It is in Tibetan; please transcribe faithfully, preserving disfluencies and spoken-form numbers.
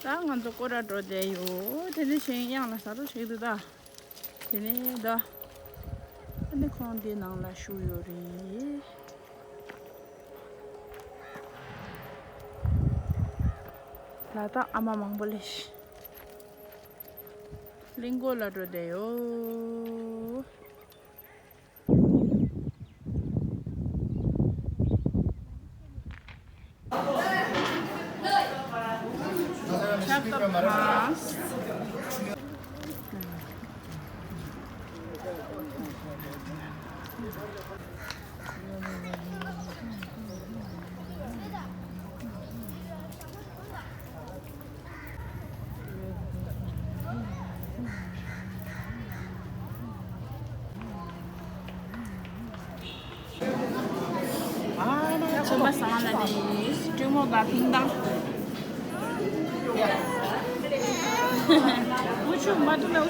ད་ང་ཚོ་སྐོར་ར་འགྲོ་བསྡད་ཡོད། དེ་ནས་གཞན་གཡང་ལ་ཟ་རོགས་བྱེད་འདུག་ད། དེ་ནས་ད། ཨ་ནི་ཁོང་འདི་ནང་ལ་བཞུགས་ཡོད་རེད། ལ་དྭགས་ཨ་མ་མང་པོ་ལས། གླིང་སྐོར་ལ་འགྲོ་བསྡད་ཡོད། Chapter pass. ཆོམ་པ་སང་ལ་ནི་སྤྲིན་མོ་ག་ཕིང་དང་། ཨུ་ཆུ་མ་ཏུ་ལ།